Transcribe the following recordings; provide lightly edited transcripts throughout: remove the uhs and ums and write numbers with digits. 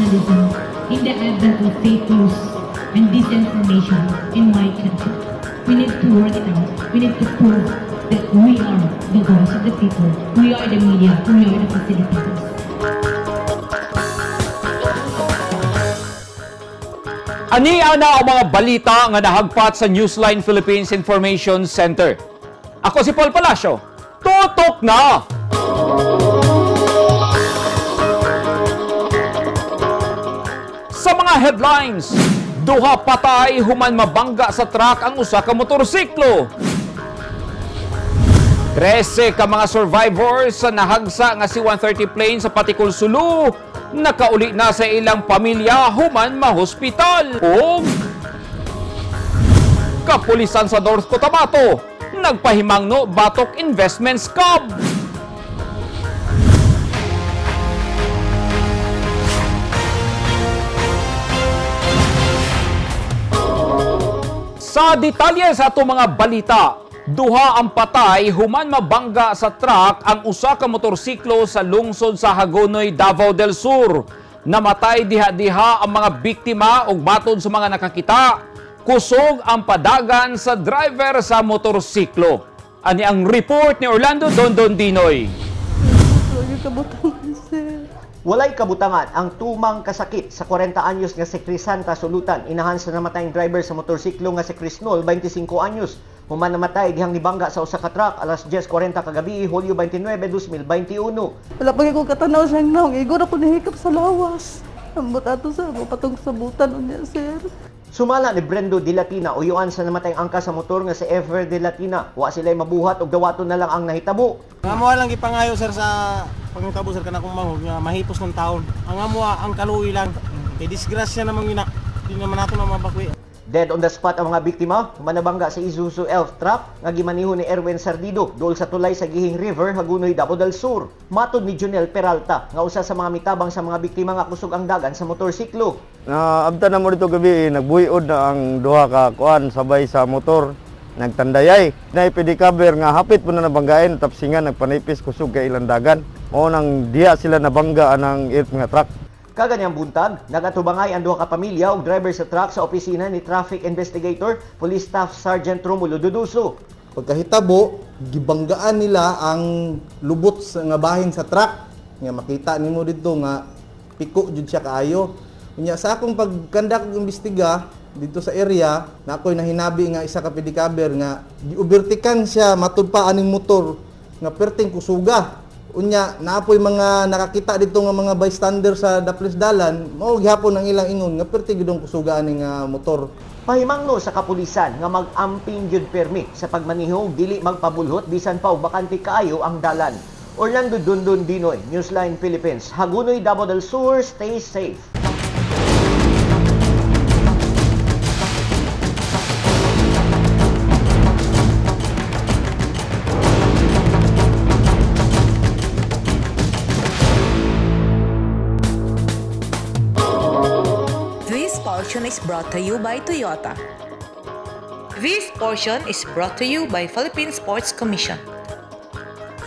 journalism in the advent of fake news and disinformation in my country. We need to work it out. We need to prove that we are the voice of the people. We are the media. We are the facilitators. Ani ana ang mga balita nga nahagpat sa Newsline Philippines Information Center. Ako si Paul Palacio. Tutok na! Sa mga headlines, duha patay human mabangga sa truck ang usa ka motorsiklo. 13 ka mga survivors sa nahagsa nga C-130 plane sa Patikul, Sulu, nakauli na sa ilang pamilya human mahospital. O kapulisan sa North Cotabato, nagpahimangno batok investment scam. Sa detalye sa ato mga balita, duha ang patay human mabangga sa truck ang usa ka motorsiklo sa lungsod sa Hagonoy, Davao del Sur. Namatay diha-diha ang mga biktima ug matod sa mga nakakita, kusog ang padagan sa driver sa motorsiklo. Ani ang report ni Orlando Dondon Dinoy. Walay kabutangan ang tumang kasakit sa 40 anyos nga si Crisanta Sulutan, inahan sa namatayng driver sa motorsiklo nga si Crisnol, 25 anyos. Human namatay dihang nibangga sa usa ka truck alas 10:40 kagabi, Hulyo 29, 2021. Wala pa ko katanaw siyang naong. Igor ako nahikap sa lawas. Ambot ato sa ako patong sabutan unya, sir. Sumala ni Brendo De Latina, uyuan sa namatayng angka sa motor nga si Ever De Latina. Wa sila'y mabuhat og dawaton na lang ang nahitabo. Ang amoa lang gipangayo, sir, sa pangitabo, sir, kanakong manghog nga mahipos ng taon. Ang amoa ang kaluoy lang. Kay disgrasya namang yun, di naman nato na mabakwi. Dead on the spot ang mga biktima, manabangga sa Isuzu Elf truck nga gimaniho ni Erwin Sardido dool sa tulay sa Gihing River, Hagunoy, Davao del Sur. Matod ni Junel Peralta nga usa sa mga mitabang sa mga biktima nga kusog ang dagan sa motorsiklo. Na abta na mo dito gabi, nagbuhiod na ang duha ka kuan sabay sa motor nagtandayay. Na cover nga hapit po na nabanggain tapsingan nagpanipis kusog kay ilang dagan. Mao nang diha sila nabangga anang it nga truck. Kaganyang buntag, nagatubangay ang duha ka pamilya ug driver sa truck sa opisina ni Traffic Investigator Police Staff Sergeant Romulo Duduso. Pagkahitabo, gibanggaan nila ang lubot sa nga bahin sa truck. Nga makita nimo didto nga piko jud siya kaayo. Unya sa akong pagkandak og imbestiga dito sa area, na ako'y nahinabi nga isa ka pedicabber nga giubertikan siya matud pa aning motor nga perting kusuga. Unya naapoy mga nakakita dito nga mga bystander sa Daplis Dalan, mao gihapon ang ilang ingon nga perting gid ang kusuga aning motor. Pahimangno sa kapulisan nga mag-amping gyud permi sa pagmaniho ug dili magpabulhot bisan pa og bakante kaayo ang dalan. Orlando Dundon Dinoy, Newsline Philippines, Hagunoy, Davao del Sur, stay safe. This portion is brought to you by Toyota. This portion is brought to you by Philippine Sports Commission.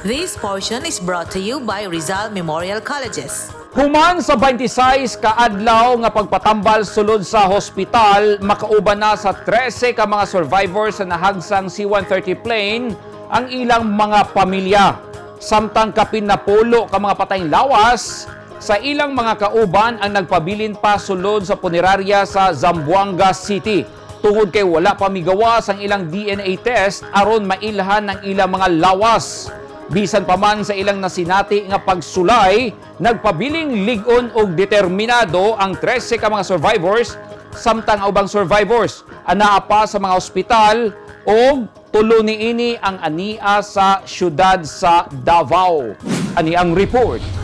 This portion is brought to you by Rizal Memorial Colleges. Human sa 26 kaadlaw nga pagpatambal sulod sa hospital, makauban na sa 13 ka mga survivors sa nahagsang C-130 plane ang ilang mga pamilya. Samtang kapin na pulo ka mga patayng lawas sa ilang mga kauban ang nagpabilin pa sulod sa punerarya sa Zamboanga City. Tungod kay wala pa migawas ang ilang DNA test aron mailhan ang ilang mga lawas. Bisan pa man sa ilang nasinati nga pagsulay, nagpabiling lig-on og determinado ang 13 ka mga survivors samtang ang ubang survivors anaa pa sa mga ospital og tulo niini ang ania sa syudad sa Davao. Ani ang report.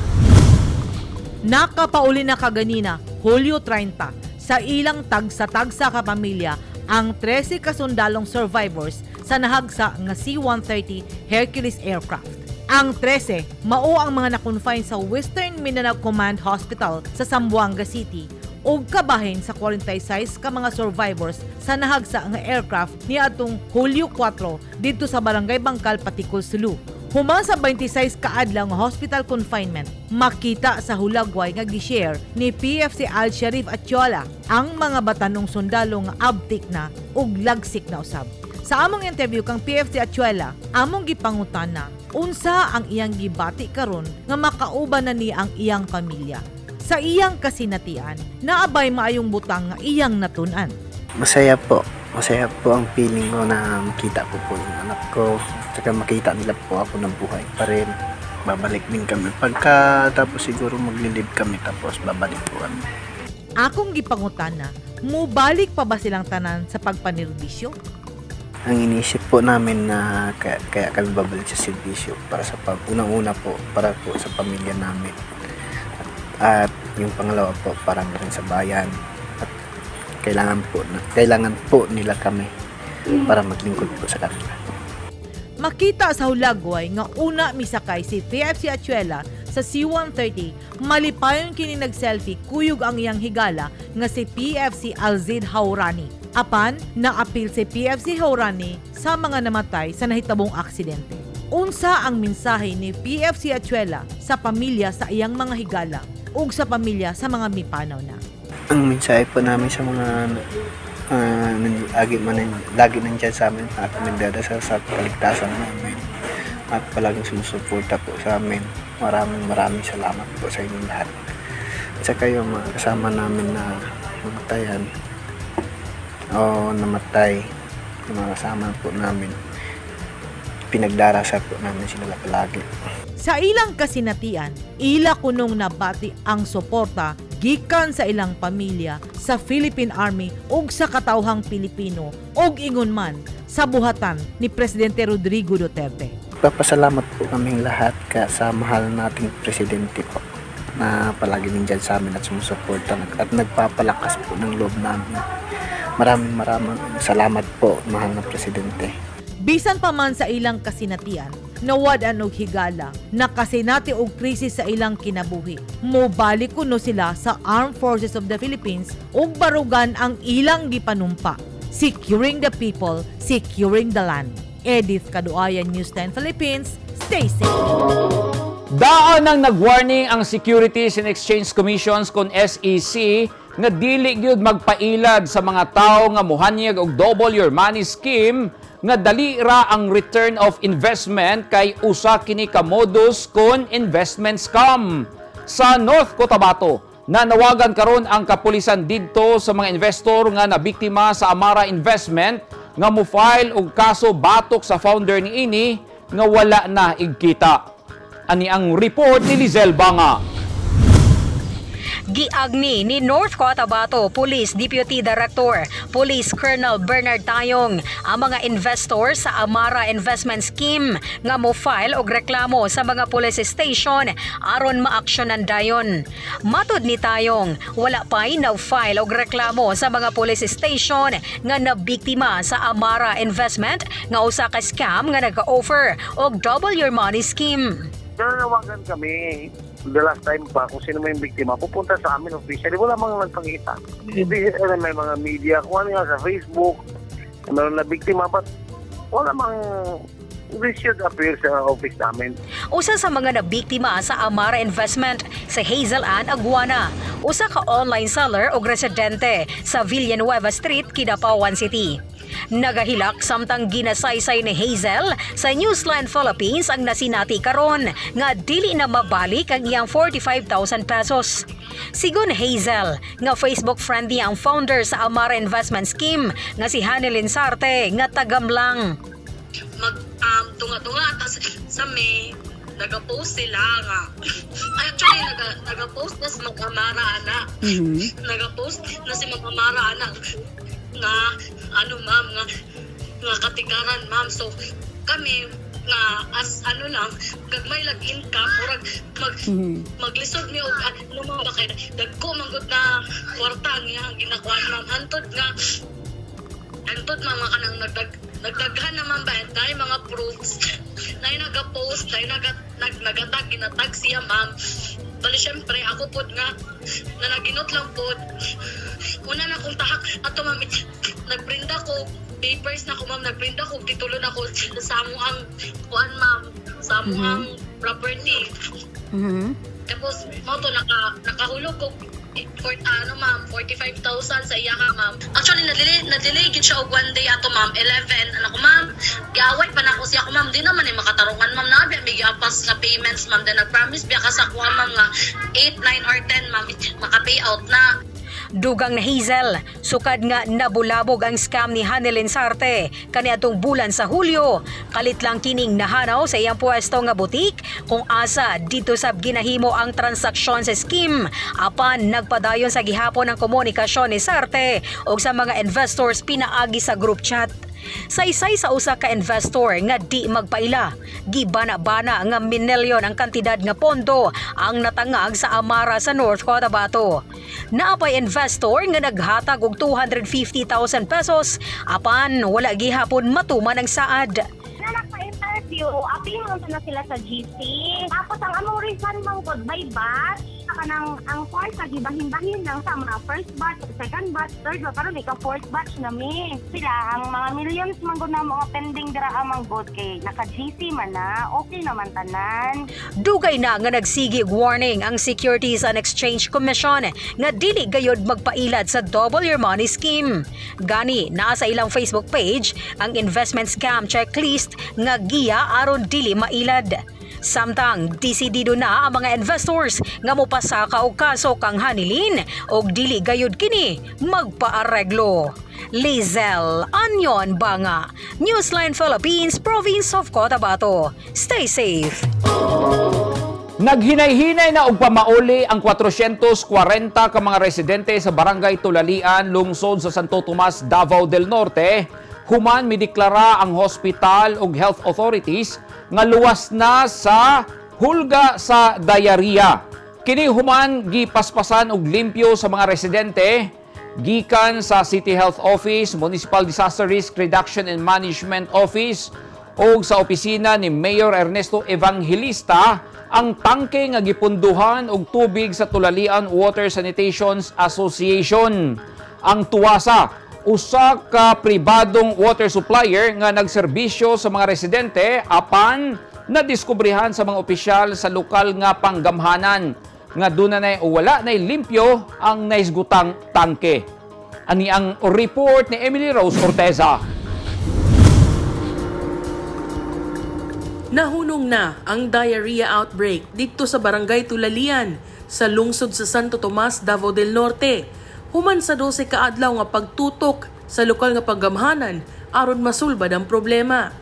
Nakapauli na kaganina, Hulyo 30, sa ilang tagsa-tagsa ka pamilya ang 13 kasundalong survivors sa nahagsa nga C-130 Hercules aircraft. Ang 13, mao ang mga nakonfine sa Western Mindanao Command Hospital sa Zamboanga City ug kabahin sa 46 ka mga survivors sa nahagsa nga aircraft niadtong Hulyo 4 didto sa Barangay Bangkal, Patikul, Sulu. Human sa 26 kaadlaw nga hospital confinement, makita sa hulagway nga gi-share ni PFC Al Sharif Atiola ang mga batanong sundalo nga abtik na ug lagsik na usab. Sa among interview kang PFC Atiola, among gipangutana unsa ang iyang gibati karon nga makauban na niya ang iyang pamilya. Sa iyang kasinatian, naabay maayong butang nga iyang natun-an? Masaya po. Masaya po ang feeling ko na makita ko po yung anak ko. Tsaka makita nila po ako ng buhay pa rin. Babalik din kami. Pagka tapos siguro magli-leave kami, tapos babalik po kami. Akong gipangutana, mubalik pa ba silang tanan sa pagpanerbisyo? Ang iniisip po namin na kaya kami babalik sa serbisyo para sa unang-una po para po sa pamilya namin. At yung pangalawa po, para na rin sa bayan. At kailangan po nila kami para maglingkod po sa kanila. Makita sa hulagway nga una misakay si PFC Atchuela sa C-130, malipayon kini nag-selfie kuyog ang iyang higala nga si PFC Alzid Haurani. Apan, naapil si PFC Haurani sa mga namatay sa nahitabong aksidente. Unsa ang mensahe ni PFC Atchuela sa pamilya sa iyang mga higala ug sa pamilya sa mga mipanaw na? Ang mensahe po namin sa mga lagi nandyan sa amin at nagdadasal sa kaligtasan namin at palaging sumusuporta po sa amin. Maraming maraming salamat po sa inyong lahat. At saka yung mga kasama namin na namatayan o namatay, yung mga kasama po namin, pinagdarasal po namin sila palagi. Sa ilang kasinatian, ila kunong nabati ang suporta gikan sa ilang pamilya, sa Philippine Army ug sa katawhang Pilipino ug ingon man sa buhatan ni Presidente Rodrigo Duterte. Papasalamat po kaming lahat ka sa mahal nating presidente po na palagi nandyan sa amin at sumusuporta at nagpapalakas po ng loob namin. Maraming maraming salamat po, mahal na presidente. Bisan pa man sa ilang kasinatian, nawad-an og higala, nakasinati og krisis sa ilang kinabuhi. Mobalik kuno sila sa Armed Forces of the Philippines ug barugan ang ilang gipanumpa. Securing the people, securing the land. Edith Kaduayan, News 10 Philippines. Stay safe. Daan ang nag-warning ang Securities and Exchange Commissions kon SEC nga dili gyud magpailad sa mga tawo nga muhanyag og double your money scheme nga dali ra ang return of investment kay usa kini ka modus kon investment scam. Sa North Cotabato, nanawagan karon ang kapulisan didto sa mga investor nga nabiktima sa Amara Investment nga mo-file og kaso batok sa founder niini nga wala na igkita. Ani ang report ni Lizelle Banga. Giagni ni North Cotabato Police Deputy Director Police Colonel Bernard Tayong ang mga investor sa Amara Investment Scheme nga mo-file og reklamo sa mga police station aron maaksyonan dayon. Matud ni Tayong, wala pa'y na-file og reklamo sa mga police station nga nabiktima sa Amara Investment nga usa ka scam nga nag-offer og double your money scheme. Nananawagan kami the last time pa kung sino may biktima, pupunta sa amin officially. Wala mang nagpakita. Hindi, eh, may mga media, kung ano nga sa Facebook, meron na biktima, but wala mang they should appear sa office namin. Usa sa mga nabiktima sa Amara Investment si Hazel Ann Aguana, usa ka online seller og residente sa Villanueva Street, Kidapawan City. Nagahilak samtang ginasaysay ni Hazel sa Newsline Philippines ang nasinati karon nga dili na mabalik ang iyang 45,000 pesos. Sigon Hazel, nga Facebook friend niya ang founder sa Amara Investment Scheme nga si Hanelin Sarte nga tagamlang. Mag tunga-tunga tas sa May nagapost sila nga, actually nagapost na si Mag-Amara ana, nagapost na si Mag-Amara ana nga ano, ma'am, nga katikaran, ma'am. So kami nga as ano lang, gagmay lag income, murag maglisod mi og ano, ma'am, ba kay dagko man gud na kwarta ang iyang ginakuan, ma'am, hantod mga kanang nagdaghan naman ba and tayo mga proofs na yung nag-post na yung nagatag, ginatag siya, ma'am. Bali syempre ako pod nga na naginot lang pod una na kong tahak ato, ma'am, nagprinda ko. papers na ko, ma'am. Nagprint ako, titulo na ko sa amo ang kuan, ma'am, sa amo ang property. Tapos mo to nakahulog ko for ano, ma'am, 45,000 sa iya ka, ma'am. Actually na-delay gid siya og one day ato, ma'am, 11 ano ko, ma'am. Giaway pa nako siya ko, ma'am, di naman eh makatarungan, ma'am, na biya may giapas sa payments, ma'am, then nag-promise biya ka sa kuha, ma'am, nga 8, 9 or 10, ma'am, maka-pay out na. Dugang na Hazel, sukad nga nabulabog ang scam ni Hanelin Sarte kaniadtong bulan sa Hulyo. Kalit lang kining nahanaw sa iyang pwesto nga butik kung asa dito sab ginahimo ang transaksyon sa scheme. Apan nagpadayon sa gihapon ang komunikasyon ni Sarte og sa mga investors pinaagi sa group chat. Saysay sa usa ka investor nga di magpaila, gibana-bana nga minilyon ang kantidad nga pondo ang natangag sa Amara sa North Cotabato. Naapay investor nga naghatag og 250,000 pesos apan wala gihapon matuman ang saad. Na nagpa-interview, apil man na sila sa GC. Tapos ang among refund man gud by batch, saka nang ang kwarta gibahin-bahin lang sa mga first batch, second batch, third batch, karon ika fourth batch na mi. Sila ang mga millions man gud na mga pending dira amang good kay naka GC man na, okay naman tanan. Dugay na nga nagsigi og warning ang Securities and Exchange Commission nga dili gayod magpailad sa Double Your Money Scheme. Gani naa sa ilang Facebook page ang investment scam checklist nga giya aron dili mailad. Samtang desidido na ang mga investors nga mopasaka og kaso kang Hanilin og dili gayod kini magpaareglo. Lizelle Anyon Banga, Newsline Philippines, Province of Cotabato. Stay safe. Naghinay-hinay na og pamauli ang 440 ka mga residente sa Barangay Tulalian, lungsod sa Santo Tomas, Davao del Norte, human mideklara ang hospital ug health authorities nga luwas na sa hulga sa diarrhea. Kini human gipaspasan og limpyo sa mga residente gikan sa City Health Office, Municipal Disaster Risk Reduction and Management Office o sa opisina ni Mayor Ernesto Evangelista ang tangke nga gipunduhan og tubig sa Tulalian Water Sanitation Association. Ang tuwasa, usa ka pribadong water supplier nga nagserbisyo sa mga residente apan nadiskubrehan sa mga opisyal sa lokal nga panggamhanan nga duna nay o wala nay limpyo ang naisgutang tangke. Ani ang report ni Emily Rose Orteza. Nahunong na ang diarrhea outbreak dito sa Barangay Tulalian sa lungsod sa Santo Tomas, Davao del Norte. Human sa 12 kaadlaw nga pagtutok sa lokal nga paggamhanan aron masulbad ang problema.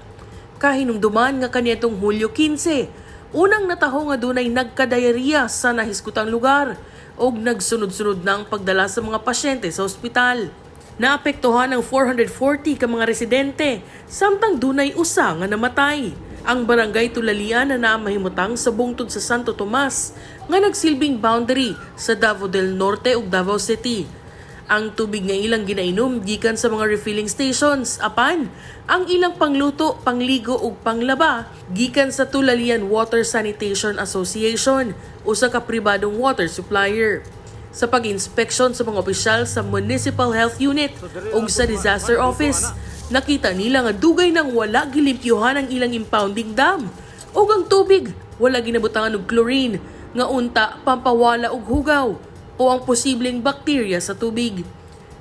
Kahinumduman nga kaniadtong Hulyo 15, unang nataho nga dunay nagka-diarrhea sa nahiskutang lugar og nagsunod-sunod na ang pagdala sa mga pasyente sa ospital. Naapektuhan ang 440 ka mga residente samtang dunay usa nga namatay. Ang Barangay Tulalian na naamahimutang sa bungtod sa Santo Tomas nga nagsilbing boundary sa Davao del Norte ug Davao City. Ang tubig nga ilang ginainom gikan sa mga refilling stations apan ang ilang pangluto, pangligo ug panglaba gikan sa Tulalian Water Sanitation Association, usa ka pribadong water supplier. Sa pag-inspeksyon sa mga opisyal sa Municipal Health Unit ug sa Disaster Office, nakita nila nga dugay nang wala gilimpyuhan ang ilang impounding dam ug ang tubig wala ginabutangan og chlorine nga unta pampawala og hugaw o ang posibleng bakterya sa tubig.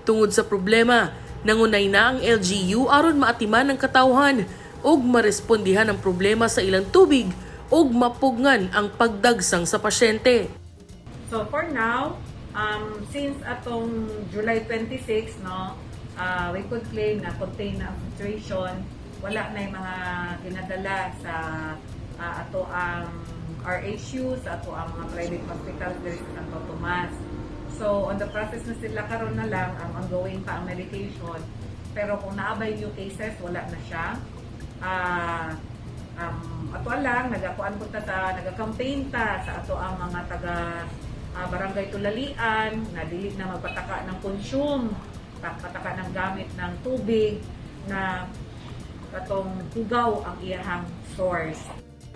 Tungod sa problema, nangunay na ang LGU aron maatiman ang katawhan ug marespondihan ang problema sa ilang tubig ug mapugngan ang pagdagsang sa pasyente. So for now, since atong July 26, no, we could claim na contain na ang situation, wala na yung mga ginadala sa ato ang RHU, sa ato ang mga private hospitals diri sa Santo Tomas. So on the process na sila karon na lang ang ongoing pa ang medication. Pero kung naabay new cases, wala na siya. Ato lang nagakuan ko ta sa nagacampaign ta sa ato ang mga taga Barangay Tulalian na dili na magpataka ng consume, pataka ng gamit ng tubig na katong hugaw ang iyahang source.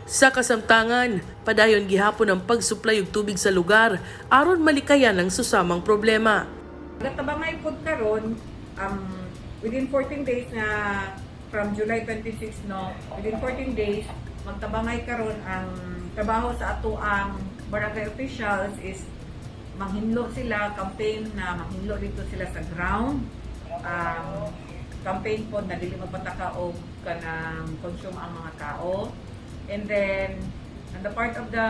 Sa kasamtangan, padayon gihapon ang pagsuplay og tubig sa lugar aron malikayan ang susamang problema. Gatabangay pod karon, Within 14 days na from July 26, no, within 14 days magtabangay karon ang trabaho sa ato ang barangay officials is manghinlo sila, campaign na manghinlo dito sila sa ground. Campaign po na dili magpataka og kanang consume ang mga tao. And then on the part of the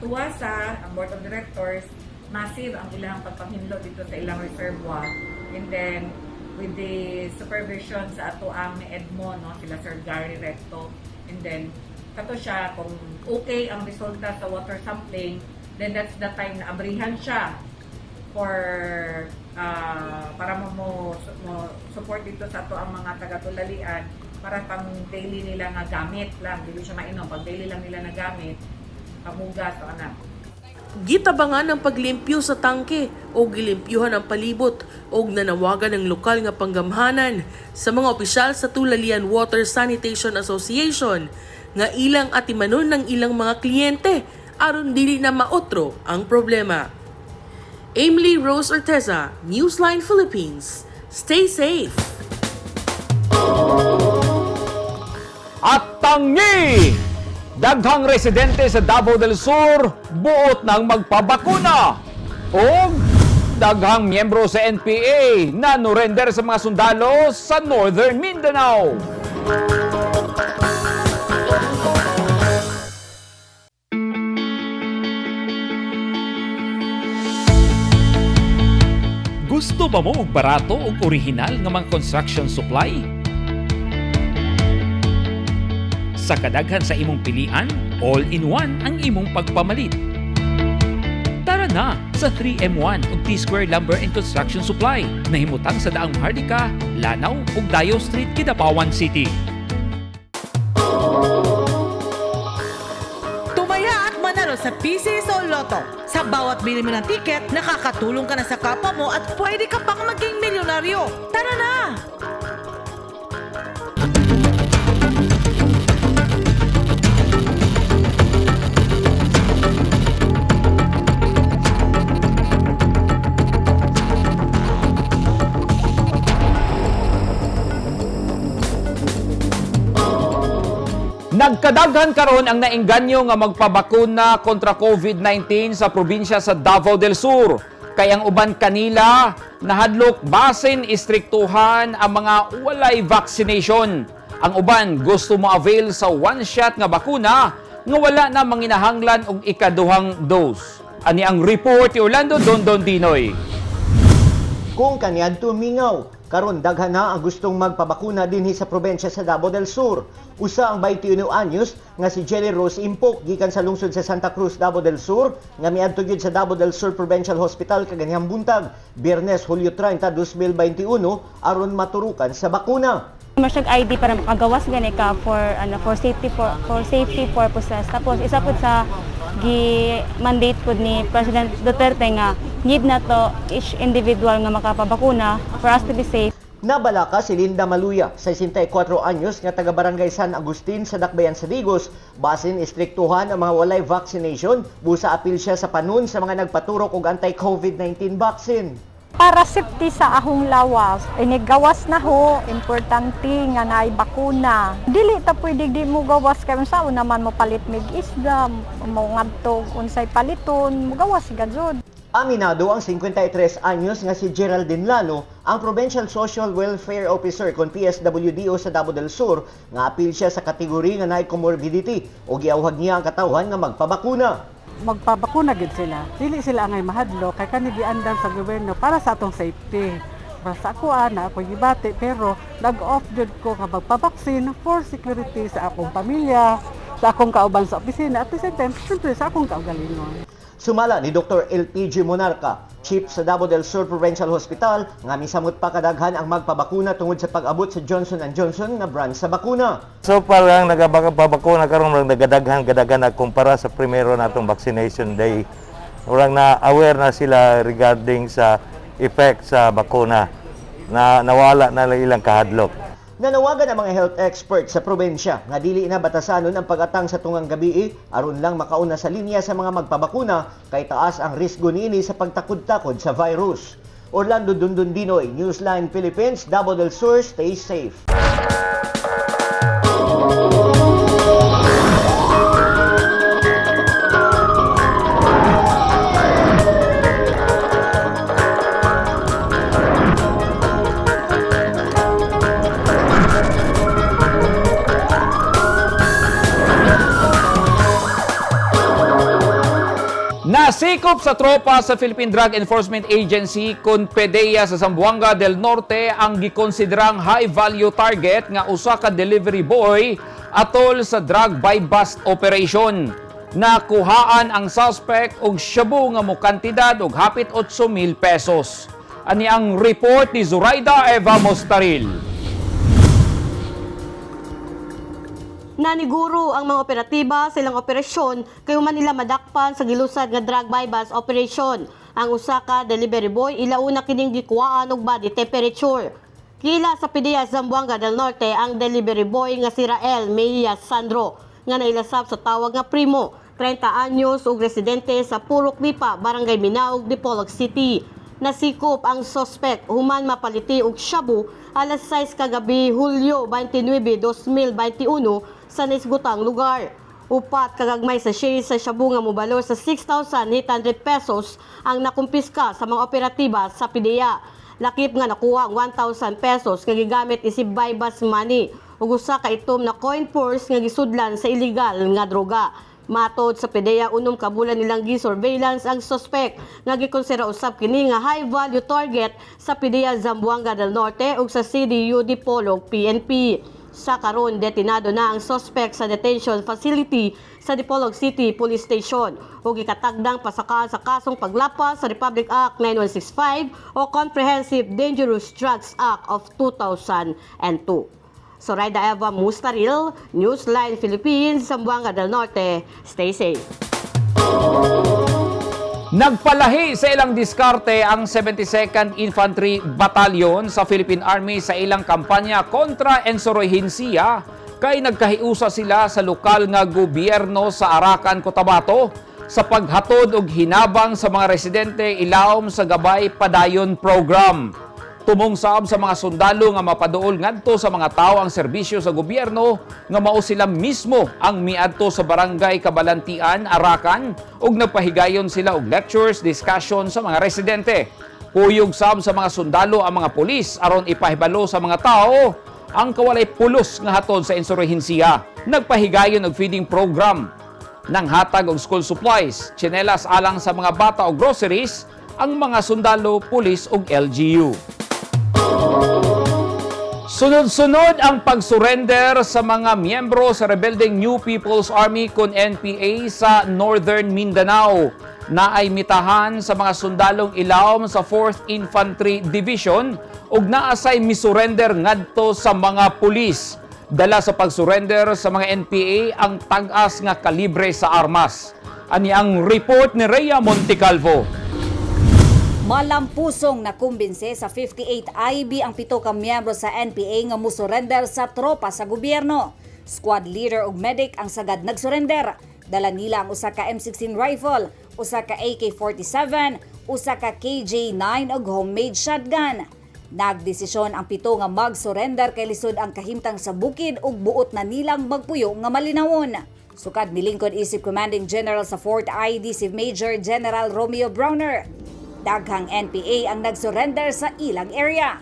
TUASA, ang board of directors, massive ang ilang pagpanghinlo dito sa ilang reservoir. And then with the supervision sa ato ang ni Edmo, no, sila Sir Gary Recto. And then kato siya, kung okay ang resulta sa water sampling, then that's the time na abrihan siya for para mo support dito sa ato ang mga taga-Tulalian para pang daily nila nga gamit lang, dili siya mainom, pag daily lang nila nagamit, panghugas o anak. Gitabangan ang paglimpyo sa tangke o gilimpyuhan ang palibot og nanawagan ang lokal nga panggamhanan sa mga opisyal sa Tulalian Water Sanitation Association nga ilang atimanon ng ilang mga kliyente aron dili na maotro ang problema. Emily Rose Orteza, Newsline Philippines. Stay safe! At tangi! Daghang residente sa Davao del Sur buot ng magpabakuna. O daghang miyembro sa NPA na nurender sa mga sundalo sa Northern Mindanao. Gusto ba mo og barato ug orihinal nga mga construction supply? Sa kadaghan sa imong pilian, all-in-one ang imong pagpamalit. Tara na sa 3M1 ug T-Square Lumber and Construction Supply na himutang sa Daang Maharlika, Lanao ug Dayo Street, Kidapawan City. Tumaya at manalo sa PCSO Lotto. Sa bawat bili mo ng ticket, nakakatulong ka na sa kapwa mo at pwede ka pang maging milyonaryo. Tara na! Nagkadaghan karon ang naengganyo nga magpabakuna kontra COVID-19 sa probinsya sa Davao del Sur. Kay ang uban kanila nahadlok basin istriktuhan ang mga walay vaccination. Ang uban gusto mo avail sa one shot nga bakuna nga wala na manginahanglan og ikaduhang dose. Ani ang report ni Orlando Dondon Dinoy. Kung kaniadto mingaw, karon daghan na ang gustong magpabakuna dinhi sa probensya sa Davao del Sur. Usa ang 21 anyos nga si Jelly Rose Impok gikan sa lungsod sa Santa Cruz, Davao del Sur, nga miadto gyud sa Davao del Sur Provincial Hospital kaganihang buntag, Biyernes, Hulyo 30, 2021 aron maturukan sa bakuna. Masyag ID para makagawas gani ka for ano for safety purposes. Tapos isa pud sa gi mandate pud ni President Duterte nga need na to each individual nga makapabakuna for us to be safe. Nabalaka si Linda Maluya, 64 anyos nga taga Barangay San Agustin sa Dakbayan sa Digos. Basin istriktuhan ang mga walay vaccination, busa apil siya sa panun sa mga nagpaturok og anti-COVID-19 vaccine. Para safety sa ahong lawas, inigawas na ho, importante nga naay bakuna. Dili ta pwede di mo gawas kay unsa naman mo palit mig isda, mo ngadto unsay paliton, mo gawas gajud. Aminado ang 53 anyos nga si Geraldine Lano, ang Provincial Social Welfare Officer kon PSWDO sa Davao del Sur, nga apil siya sa kategori nga naay comorbidity o giawhag niya ang katawhan nga magpabakuna. Magpabakuna gid sila. Dili sila angay mahadlok kay kani giandam sa gobyerno para sa atong safety. Para sa ako ana ako gibati pero nag-off jud ko nga magpabaksin for security sa akong pamilya, sa akong kauban sa opisina at the same time syempre sa akong kaugalingon. Sumala ni Dr. LPG Monarca, chief sa Davao del Sur Provincial Hospital, nga misamot pa kadaghan ang magpabakuna tungod sa pag-abot sa Johnson Johnson nga brand sa bakuna. So parang nagabakuna karon murag nagadaghan-gadaghan na kumpara sa primero natong vaccination day. Murag na aware na sila regarding sa effect sa bakuna na nawala na lang ilang kahadlok. Nanawagan ang mga health experts sa probensya nga dili na batasanon ang pagatang sa tungang gabi aron lang makauna sa linya sa mga magpabakuna kay taas ang risgo niini sa pagtakod-takod sa virus. Orlando Dundundinoy, Newsline Philippines, Davao del Sur, stay safe. Nasikop sa tropa sa Philippine Drug Enforcement Agency kon PDEA sa Zamboanga del Norte ang gikonsiderang high-value target nga usa ka delivery boy atol sa drug buy bust operation. Nakuhaan ang suspect og shabu nga mokantidad og hapit 8,000 pesos. Ani ang report ni Zuraida Eva Mostaril. Naniguro ang mga operatiba sa ilang operasyon kay human nila madakpan sa gilusad nga drug buy-bust operation. Ang usa ka delivery boy ilauna kining gikuhaan og body temperature. Kila sa PDEA Zamboanga del Norte ang delivery boy nga si Rael Mejia Sandro nga nailasab sa tawag nga Primo, 30 anyos ug residente sa Purok Lipa, Barangay Minaog, Dipolog City. Nasikop ang sospek human mapaliti og shabu alas 6 kagabi Hulyo 29, 2021 sa naisgutang lugar. Upat kagagmay sa share sa shabu nga mobalor sa 6,800 pesos ang nakumpiska sa mga operatiba sa PDEA. Lakip nga nakuha ang 1,000 pesos nga gigamit isip buy-bust money ug usa ka itom na coin purse nga gisudlan sa illegal nga droga. Matod sa PDEA, 6 ka bulan nilang gi-surveillance ang suspect nga gikonsera usab kini nga high value target sa PDEA Zamboanga del Norte ug sa CDU Dipolog PNP. Sa karon, detinado na ang suspect sa detention facility sa Dipolog City Police Station ug ikatagdang pasaka sa kasong paglapas sa Republic Act 9165 o Comprehensive Dangerous Drugs Act of 2002. Soraida Eva Mustaril, Newsline Philippines, Zamboanga del Norte. Stay safe. Nagpalahi sa ilang diskarte ang 72nd Infantry Battalion sa Philippine Army sa ilang kampanya kontra insurhensiya kay nagkahiusa sila sa lokal nga gobyerno sa Arakan, Cotabato sa paghatod og hinabang sa mga residente ilawom sa Gabay Padayon Program. Tumong saab sa mga sundalo nga mapaduol ngadto sa mga tao ang serbisyo sa gobyerno nga mao sila mismo ang miadto sa barangay Kabalantian, Arakan ug nagpahigayon sila og lectures, discussion sa mga residente. Kuyog sab sa mga sundalo ang mga pulis aron ipahibalo sa mga tao ang kawalay pulos nga hatod sa insurhensiya. Nagpahigayon og feeding program ng hatag og school supplies, tsinelas alang sa mga bata o groceries, ang mga sundalo, pulis ug LGU. Sunod-sunod ang pagsurrender sa mga miyembro sa rebeldeng New People's Army kon NPA sa Northern Mindanao na ay mitahan sa mga sundalong ilawom sa 4th Infantry Division ug naasay misurrender ngadto sa mga pulis. Dala sa pagsurrender sa mga NPA ang tag-as nga kalibre sa armas. Ani ang report ni Rhea Montecalvo. Malampusong nakumbinse sa 58 IB ang 7 ka miyembro sa NPA nga musurrender sa tropa sa gobyerno. Squad leader ug medic ang sagad nagsurrender. Dala nila ang usa ka M16 rifle, usa ka AK-47, usa ka KJ-9 ug homemade shotgun. Nagdesisyon ang 7 nga mag-surrender kay lisod ang kahimtang sa bukid ug buot na nilang magpuyo nga malinawon. Sukad milingkod isip Commanding General sa 4th ID si Major General Romeo Brawner. Daghang NPA ang nagsurrender sa ilang area.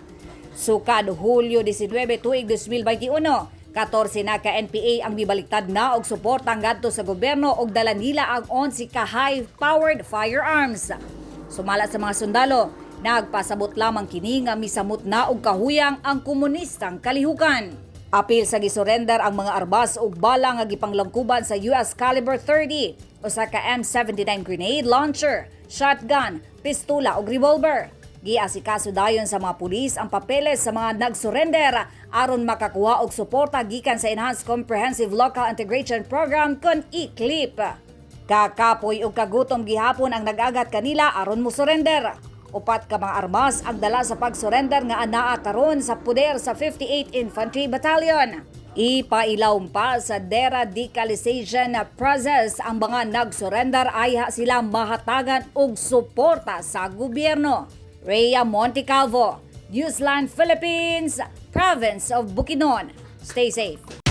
Sukad Hulyo 19 tuig 2021, 14 na ka NPA ang mibaliktad na og suporta ngadto sa gobyerno og dala nila ang 11 ka high-powered firearms. Sumala sa mga sundalo, nagpasabot lamang kini nga misamot na og kahuyang ang komunistang kalihukan. Apil sa gisurrender ang mga armas ug bala nga gipanglangkuban sa US caliber 30, usa ka M79 grenade launcher, shotgun, pistola ug revolver. Giasikaso dayon sa mga pulis ang papeles sa mga nagsurrender aron makakuha og suporta gikan sa Enhanced Comprehensive Local Integration Program kon ECLIP. Kakapoy ug kagutom gihapon ang nag-agat kanila aron mo surrender. 4 ka mga armas ang dala sa pagsurrender nga anaa karon sa puder sa 58 Infantry Battalion. Ipailawom pa sa deradicalization process ang mga nagsurrender ayha sila mahatagan og suporta sa gobyerno. Rhea Montecalvo, Newsline Philippines, Province of Bukidnon. Stay safe.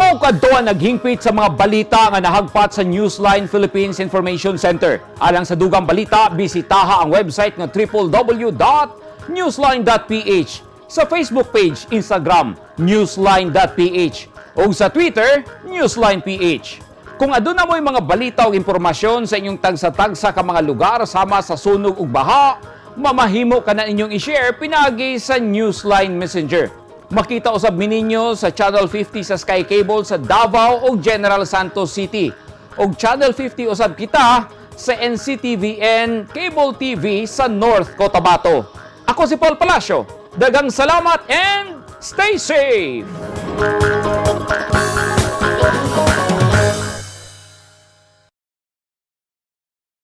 Mao kadto ang naghingpit sa mga balita nga nahagpat sa Newsline Philippines Information Center. Alang sa dugang balita, bisitaha ang website nga www.newsline.ph, sa Facebook page, Instagram, newsline.ph, ug sa Twitter, newsline.ph. Kung aduna mo'y mga balita o impormasyon sa inyong tagsa-tagsa ka mga lugar sama sa sunog ug baha, mamahimo ka na inyong i-share pinaagi sa Newsline Messenger. Makita usab mininyo sa Channel 50 sa Sky Cable sa Davao ug General Santos City. Ug Channel 50 usab kita sa NCTVN Cable TV sa North Cotabato. Ako si Paul Palacio. Dagang salamat and stay safe!